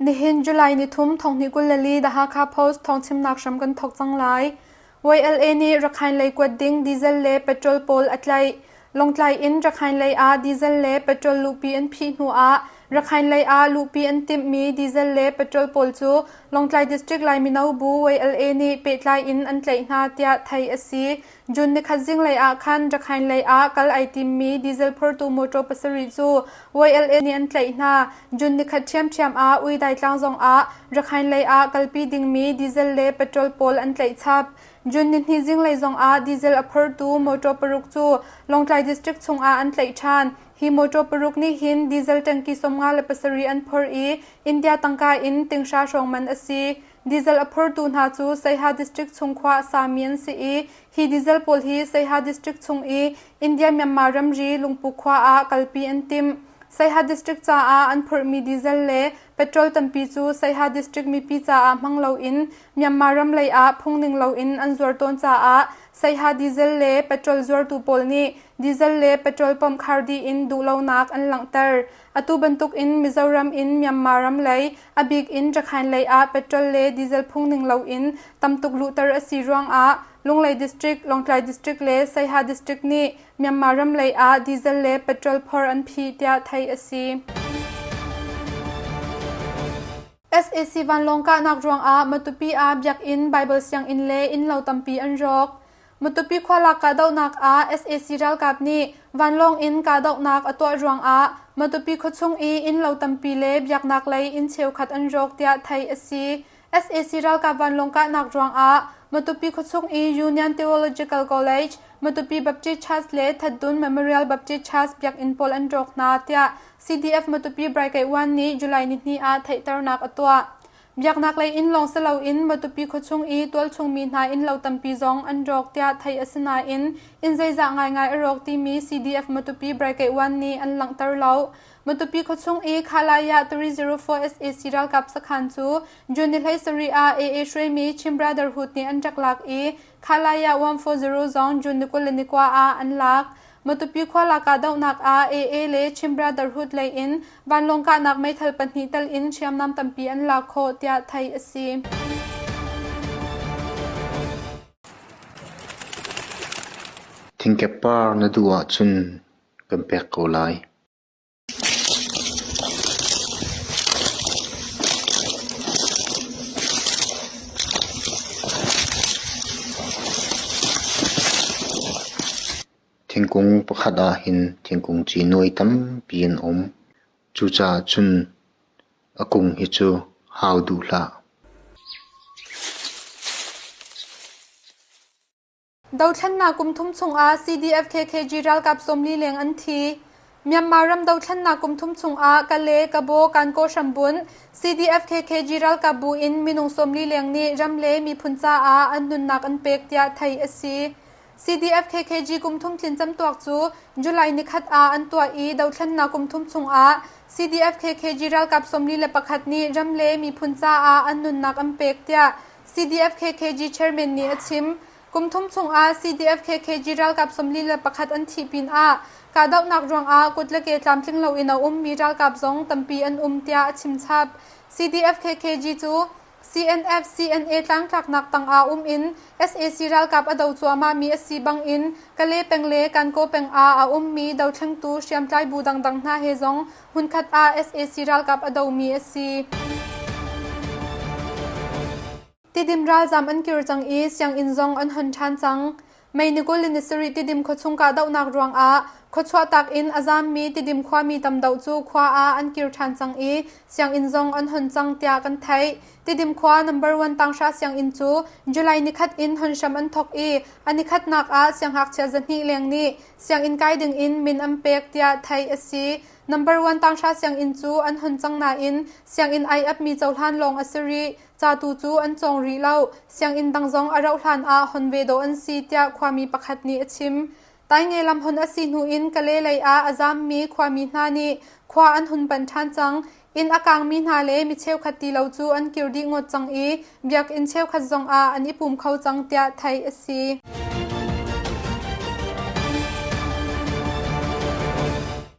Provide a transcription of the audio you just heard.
Nihin July nithum thonghnih 24 The Hakha Post thawngchimnak hram kan thawk cang lai. YLA nih Rakhine lei kuat ding diesel le petrol pawl a tlaih. Lawngtlai in Rakhine lei ah diesel le petrol luhpi an phih hnu ah Rakhine lei ah luhpi an timhmi diesel le petrol pawl cu Lawngtlai District Lai Mino Bu YLA nih pehtlai in an tlaih hna tiah theih a si. June nikhat zinglei ah khan Rakhine lei ah kal ai timmi diesel phortu motor pasarih cu YLA nih an tlaih hna. June nikhat ṭhiamṭhiam ah Uidai tlang zong ah Rakhine lei ah kalpi dingmi diesel le petrol pawl an tlaih chap. June nihnih zinglei zong ah diesel a phortu motor paruk cu Lawngtlai district chungah an tlaih ṭhan. Hi motor paruk nih hin diesel tanki 57 an phor i India tangka in tinghra hrawng man a si. Diesel a phortu hna cu Saiha district chung khua a sami an si i hi diesel pawl hi Saiha district chung i India-Myanmar ramri Lungpu khua ah kalpi an timh. Saiha district caah an phorhmi diesel le petrol tampi cu Saiha district mipi caah hmang loin Myanmar ram lei ah phungning loin an zuar tawn caah Saiha diesel le petrol zuartu pawl nih diesel le petrol pump khar dih in duhlonak an langhter. Atu bantuk in Mizoram in Myanmar ram lei, a bik in Rakhine lei ah petrol le diesel phungning loin tamtuk luhter a si ruangah Lunglei District, Lawngtlai District le Saiha District nih Myanmar ram lei ah diesel le petrol phor an phih tiah theih a si. SAC vanlawng kahnak ruangah Matupi ah biakinn, Baibal sianginn le innlo tampi an rawk. Matupi khualak kahdohnak ah sac ralkap nih vanlawng in kahdohnak a tuah ruangah Matupi khuachung i innlo tampi le biaknak lei inn cheukhat an rawk tiah theih a si. Sac ralkap vanlawng kahnak ruangah Matupi khuachung i Union Theological College, Matupi Baptist Church le Thatdun Memorial Baptist Church biakinn pawl an rawk hna tiah CDF Matupi Brigade 1 nih July nihnih ah theihternak a tuah. Biaknak lei inn lawng si loin Matupi khuachung i tualchung mi hna innlo tampi zong an rawk tiah theih a si nain inn zeizah ngaingai a rawk timi CDF Matupi Brigade 1 nih an langhter lo. Matupi khuachung i Khalaya 304 sac ralkap sakhan cu June ni 17 ah AA hruaimi Chin Brotherhood nih an rak lak i Khalaya 140 zong June ni 29 ah an lak. Matupi khua lak kahdohnak ah AA le Chin Brotherhood lei in vanlawng kahnak meithal pahnih tel in hriamnam tampi an lak khawh tiah theih a si. Thingkep par na duh ahcun kan pek ko lai. Thingkung pakhat ah hin thingkung ci nuai tampi an um. Cucaah cun a kung hi cu hau duh hlah. Dothlennak kum thum chungah CDF-KKG ralkap 40 leng an thi. Myanmar ram dothlennak kum thum chungah Kale, Kabaw, Kankaw hrambunh CDF-KKG ralkap bu in minung 40 leng nih ram le miphun caah an nunnak an pek tiah theih a si. CDF-KKG kum thum tlin camtuak cu July nikhat ah an tuah i dothlennak kum thum chungah CDF-KKG ralkap 41 nih ram le miphun caah an nunnak an pek tiah CDF-KKG chairman nih a chim. Kum thum chungah CDF-KKG ralkap 41 an thih pinah kahdohnak ruangah kut le ke tlamtling loin a ummi ralkap zong tampi an um tiah a chimchap. CDF-KKG cu CNF CNA tlangtlaknak tangah um in sac ralkap a do cuahmahmi a si bangin Kale peng le Kankaw peng ah a ummi dothlengtu hriamtlai bu dangdang hna he zong hmunkhat ah sac ralkap a domi a si. Tidim ralzam an kir cang i sianginn zong an hon ṭhan cang. May ni 20 le ni sarih Tidim khuachung kahdohnak ruangah khuachuahtak in a zammi Tidim khuami tam deuh cu khua ah an kir ṭhan cang i sianginn zong an hon cang tiah kan theih. Tidim khua number one tanghra sianginn cu July nikhat in hon hram an thawk i a nikhatnak ah siangngakchia 200 leng nih sianginn kai ding in min an pek tiah theih a si. Number one tanghra sianginn cu an hon cang nain sianginn ai apmi cohlan lawng a si rih. Ca tu cu an cawng rih lo. Sianginn dang zong a rauh hlan ah hon ve dawh an si tiah khuami pakhat nih a chim. Tainge lam hon a si hnu in Kale lei ah a zammi khuami hna nih khua an hun panh ṭhan cang. Inn a kangmi hna le mi cheukhat ti lo cu an kir dih ngawt cang i biakinn cheukhat zong ah an i pum kho cang tiah theih a si.